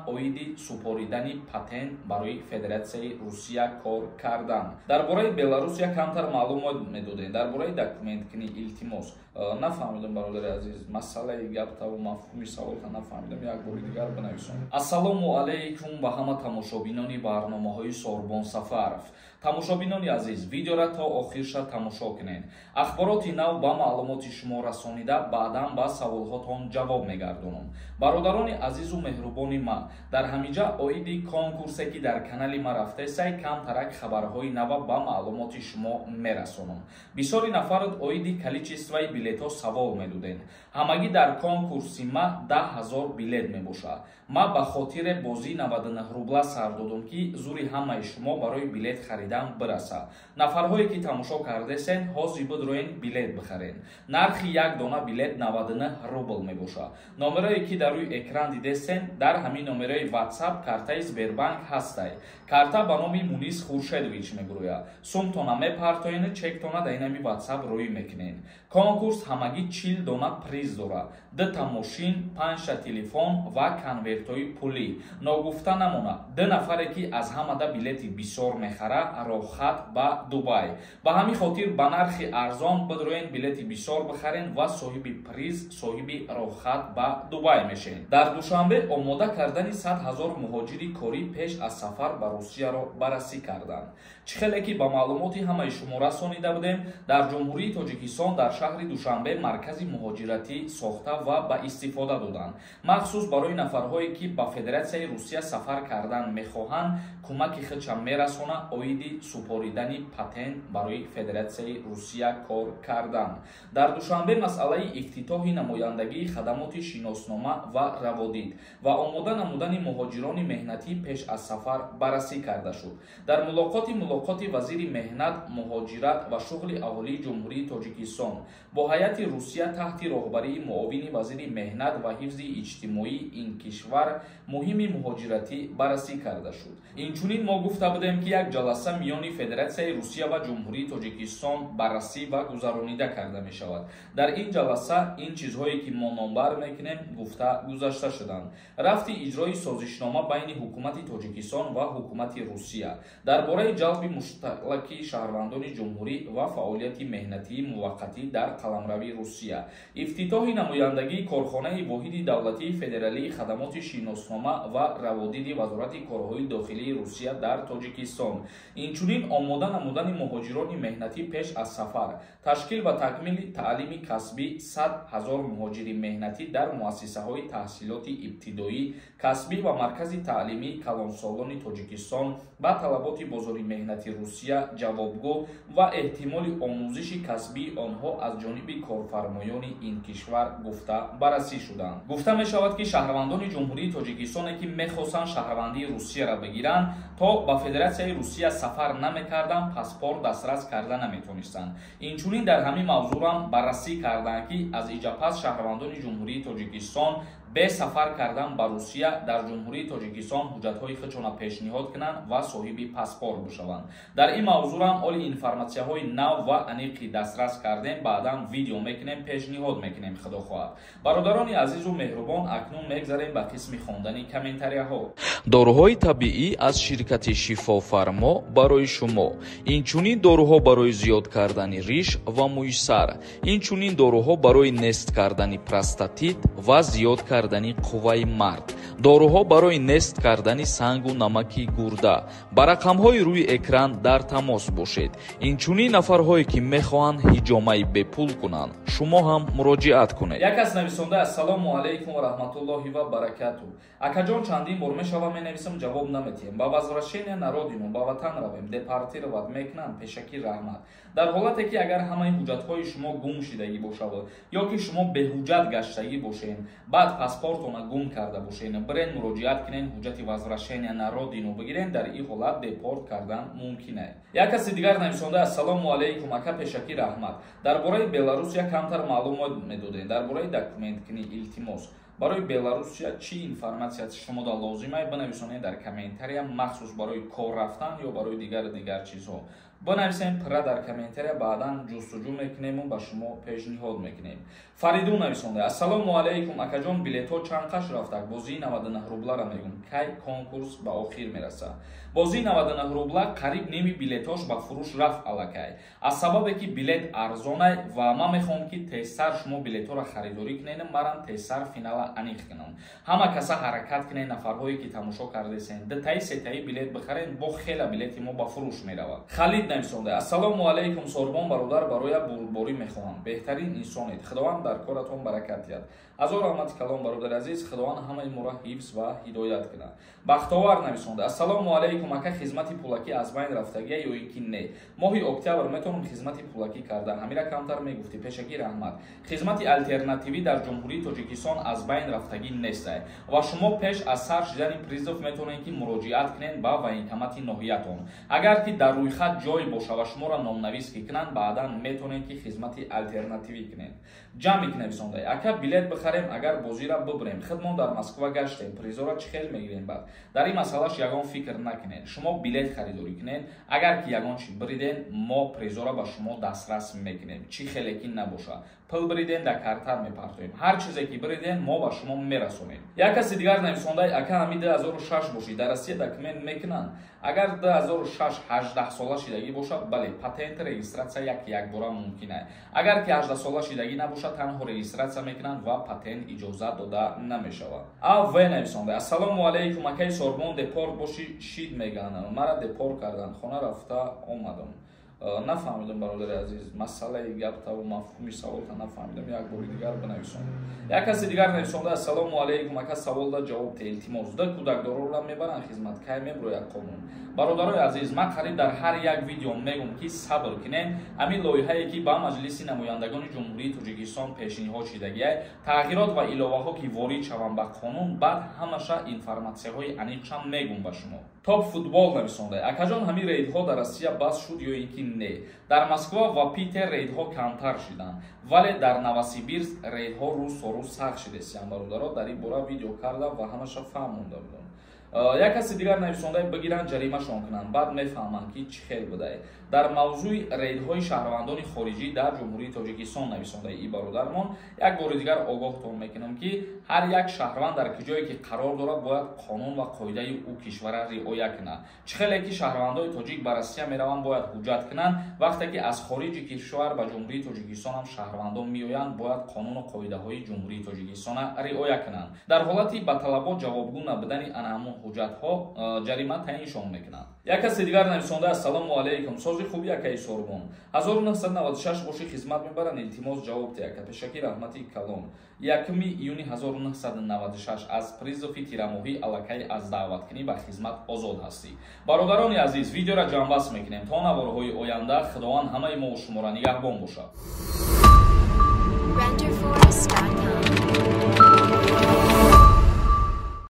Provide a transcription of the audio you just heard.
Оиди супоридани патент барои Федератсияи Русия кор кардан. Дар бораи Беларусия камтар маълумот медодем, дар бораи документкунӣ, илтимос. Нафаҳмидам, бародари азиз, масъалаи гаптаву мафҳуми саволта нафаҳмидам, як бори дигар бинависом. Ассалому алайкум ба ҳама тамошобинони барномаҳои Сорбон Сафаров. Тамошобинони азиз, видеора то охирша тамошо кунед. Ахбороти нав ба маълумоти шумо расонида, баъдан ба саволҳотон ҷавоб мегардонам. Бародарони азизу меҳрубони ман, дар ҳаминҷа оиди конкурсе, ки дар канали ма рафтесай, камтарак хабарҳои нава ба маълумоти шумо мерасонам. Бисёри нафарот оиди количествои билетҳо савол медодед. Ҳамагӣ дар конкурси ма 10 000 билет мебошад. Ма ба хотире бозии 99 рубла сар додум, ки зури ҳамаи шумо барои билет харидан бирасад. Нафарҳое, ки тамошо кардесен, ҳозир бидроен, билет бихарен. Нархи як дона билет 99 рубл мебошад. Номерое, ки дар рӯи экран дидесен, дар ҳамин номерои WhatsApp картаи Сбербанк ҳастай. Карта ба номи Мунис Хуршедович мегӯяд. Сумтона мепартоену чектона дар инами WhatsApp рӯй мекунен. Конкурс ҳамагӣ 40 дона приз дорад: дута мошин, панҷта телефон ва конвертҳои пулӣ. Ногуфта намонад, ду нафаре, ки аз ҳамада билети бисёр мехара, роҳхат ба Дубай. Ба ҳамин хотир ба нархи арзон бидроен, билети бисёр бихарен ва соҳиби приз, соҳиби роҳхат ба Дубай мешен. Дар Душанбе омода кардани 100 000 муҳоҷири корӣ пеш аз сафар ба Русияро баррасӣ карданд. Чӣ хеле ки ба маълумоти ҳамаи шумо расонида будем, дар Ҷумҳурии Тоҷикистон дар шаҳри Душанбе маркази муҳоҷиратӣ сохта ва ба истифода доданд. Махсус барои нафарҳое, ки ба Федератсияи Русия сафар кардан мехоҳанд, кӯмаки худша мерасонад. Оиди супоридани патент барои Федератсияи Русия кор кардан. Дар Душанбе масъалаи ифтитоҳи намояндагии хадамоти шиноснома ва раводид ва омода намудани муҳоҷирони меҳнатӣ пеш аз сафар баррасӣ карда шуд. Дар мулоқоти вазири меҳнат, муҳоҷират ва шуғли аҳолии Ҷумҳурии Тоҷикистон бо ҳайати Русия таҳти роҳбарии муовини вазири меҳнат ва ҳифзи иҷтимоии ин кишвар муҳими муҳоҷиратӣ баррасӣ карда шуд. Инчунин мо гуфта будем, ки як ҷаласа миёни Федератсияи Русия ва Ҷумҳурии Тоҷикистон баррасӣ ва гузаронида карда мешавад. Дар ин ҷаласа ин чизҳое, ки мо номбар мекунем, гуфта гузашта шуданд: рафти иҷрои созишнома байни ҳукумати Тоҷикистон ва ҳукумати Русия дар бораи ҷалби муштараки шаҳрвандони ҷумҳурӣ ва фаъолияти меҳнатии муваққатӣ дар қаламрави Русия, ифтитоҳи намояндагии корхонаи воҳиди давлатии федералии хадамоти шиноснома ва раводиди Вазорати корҳои дохилии Русия дар Тоҷикистон, инчунин омода намудани муҳоҷирони меҳнатӣ пеш аз сафар, ташкил ва такмили таълими касбӣ 100 000 муҳоҷири меҳнатӣ дар муассисаҳои таҳсилоти ибтидоӣ, касбӣ ва маркази таълимии калонсолони Тоҷикистон ба талаботи бозори меҳнати Русия ҷавобгӯ ва эҳтимоли омӯзиши касбии онҳо аз ҷониби корфармоёни ин кишвар гуфта баррасӣ шуданд. Гуфта мешавад, ки шаҳрвандони Ҷумҳурии Тоҷикистоне, ки мехостанд шаҳрвандии Русияро бигиранд, то ба Федератсияи Русия сафар намекарданд, паспорт дастрас карда наметонистанд. Инчунин дар ҳамин мавзӯрам баррасӣ карданд, ки аз иҷа пас шаҳрвандони Ҷумҳурии Тоҷикистон бе сафар кардан ба Русия дар Ҷумҳурии Тоҷикистон ҳуҷҷатҳои худшона пешниҳод кунанд ва соҳиби паспорт бишаванд. Дар ин мавзӯрам оли информатсияҳои нав ва аниқи дастрас кардем, баъдан видео мекунем, пешниҳод мекунем, худо хоҳад. Бародарони азизу меҳрубон, акнун мегзарем ба қисми хондани комментарияҳо. Доруҳои табиӣ аз ширкати Шифофармо барои шумо. Инчунин доруҳо барои зиёд кардани риш ва мӯи сар, инчунин доруҳо барои нест кардани простатит ва зиёд кардани қувваи мард, доруҳо барои нест кардани сангу намаки гурда. Ба рақамҳои рӯи экран дар тамос бошед. Инчунин нафарҳое, ки мехоҳанд ҳиҷомаи бепул кунанд, шумо ҳам муроҷиат кунед. Як кас нависонда: «Ассалому алайкум ва раҳматуллоҳи ва баракату, акаҷон. Чандин бор мешава, менависам, ҷавоб наметиҳем. Ба возвращение на родину, ба ватан равем, депортировать мекунанд? Пешакӣ раҳмат». Дар ҳолате, ки агар ҳамаи ҳуҷҷатҳои шумо гум шидагӣ бошад ё ки шумо беҳуҷҷат гаштагӣ бошед, баъд паспортона гум карда бошед, бирен, муроҷиат кунен, ҳуҷҷати возвращение на родину бигирен. Дар ин ҳолат депорт кардан мумкин аст. Як каси дигар нависонда: «Ассалому алайкум, ака, пешакӣ раҳмат. Дар бораи Беларусия камтар маълумот медодем, дар бораи документкунӣ, илтимос». Барои Беларусия чӣ информатсия шумода лозимай, бинависонед дар комментария, махсус барои кор рафтан ё барои дигар дигар чизҳо. Бинависем пурра дар комментария, баъдан ҷустуҷӯ мекунему ба шумо пешниҳод мекунем. Фаридун нависонда: ассалому алайкум, акаҷон, билетҳо чанд қаш рафтак? Бозии 99 рублара мегум, кай конкурс ба охир мераса? Бозии 99 рубла қариб ними билетҳош ба фурӯш рафт аллакай. Аз сабабе ки билет арзонай ва ман мехоҳам, ки тезтар шумо билетҳоро харидорӣ кунед, марам тезтар финала аниқ кунам. Ҳама каса ҳаракат кунед, нафарҳое ки тамошо кардесен, дутаи сетаи билет бихаред, бо хела билети мо ба фурӯш меравад. Халид нависонда: ассалому алайкум, Сорбон бародар, бароя бурдборӣ мехоҳам, беҳтарин инсонед, Худованд дар коратон баракат диҳад. Ҳазор раҳмати калом, бародари азиз, Худованд ҳамаи моро ҳифз ва ҳидоят кунад. Бахтовар нависонда: ассалому алайкум, ака, хизмати пулакӣ аз байн рафтагия ё ин ки не? Моҳи октябр метавонам хизмати пулакӣ карда? Ҳамира камтар мегуфтӣ, пешакӣ раҳмат. Хизмати алтернативӣ дар Ҷумҳурии Тоҷикистон аз байн рафтагӣ нестай ва шумо пеш аз сар шидани призыв метавонед, ки муроҷиат кунед ба военкомати ноҳиятон. Агар ки дар рӯйхат ҷой боша ва шуморо номнавис ки кунанд, баъдан метавонед, ки хизмати алтернативӣ кунед. Ҷамик нависонда: ака, билет бихарем, агар бозира бибурем, худмон дар Москва гаштем, призора чӣ хел мегирем? Баъд дар ин масъалаш ягон фикр накунед, шумо билет харидорӣ кунед, агар ки ягон чӣ бириден, мо призора ба шумо дастрас мекунем. Чӣ хеле ки набоша, пул бириден, дар картар мепартоем, ҳар чизе ки бириден, мо ба шумо мерасонем. Як каси дигар нависондай: ака, ҳами 2006 бошӣ, дар Россия документ мекунанд? Агар 2006 18 сола шидагӣ бошад, бале, патент, регистрация як якбора мумкин аст. Агар ки 18 сола шидагӣ набошад, танҳо регистрация мекунанд ва патент иҷозат дода намешавад. Ав нависонда: ассалому алайкум, акаи Сорбон, депорт бошӣ шид меган, мара депорт карданд, хона рафта омадам. Нафаҳмидам, бародари азиз, масъалаи гаптаву мафҳуми саволта нафаҳмидам, як бори дигар бинависон. Як каси дигар нависонда: ассалому алайкум, ака, саволда ҷавоб те, илтимос, да кӯдакдорора мебаранд хизмат, кай меброяд қонун? Бародарои азиз, ман қариб дар ҳар як видео мегум, ки сабр кунед. Ҳамин лоиҳае ки ба Маҷлиси намояндагони Ҷумҳурии Тоҷикистон пешниҳод шидагиай, тағйирот ва иловаҳо ки ворид шаванд ба қонун, баъд ҳамаша информатсияҳои аниқшам мегум ба шумо. Топ футбол нависонда: акаҷон, ҳамин рейдҳо дар Россия бас шуд ё ин ки не? Дар Москва ва Питер рейдҳо камтар шиданд, вале дар Новосибирск рейдҳо рӯз то рӯз сахт шидесиянд. Бародаро, дар ин бора видео кардам ва ҳамаша фаҳмонда будам. Як каси дигар нависонда: бигиранд, ҷаримашон кунанд, баъд мефаҳманд, ки чӣ хел будай. Дар мавзӯи рейдҳои шаҳрвандони хориҷӣ дар Ҷумҳурии Тоҷикистон нависондаи и бародармон. Як бори дигар огоҳтон мекунам, ки ҳар як шаҳрванд дар куҷое ки қарор дорад, бояд қонун ва қоидаи ӯ кишвара риоя кунад. Чӣ хеле ки шаҳрвандои тоҷик ба Россия мераванд, бояд ҳуҷҷат кунанд, вақте ки аз хориҷи кишвар ба Ҷумҳурии Тоҷикистон ҳам шаҳрвандон меоянд, бояд қонуну қоидаҳои Ҷумҳурии Тоҷикистона риоя кунанд. Дар ҳолати ба талабот ҷавобгӯ набудани ана ҳамун ҳуҷҷатҳо ҷарима таъиншон мекунанд. Як каси дигар нависонда: ассалому алайкум, сози хуби, акаи Сорбон, 1996 боши, хизмат мебаранд? Илтимос, ҷавоб те, ака, пешакӣ раҳмати калон. 1 июни 1996 аз призыви тирамоҳӣ аллакай аз даъваткунӣ ба хизмат озод ҳастӣ. Бародарони азиз, видеоро ҷамъбаст мекунем. То наворҳои оянда Худованд ҳамаи мову шуморо нигаҳбон бошад. Render Forest.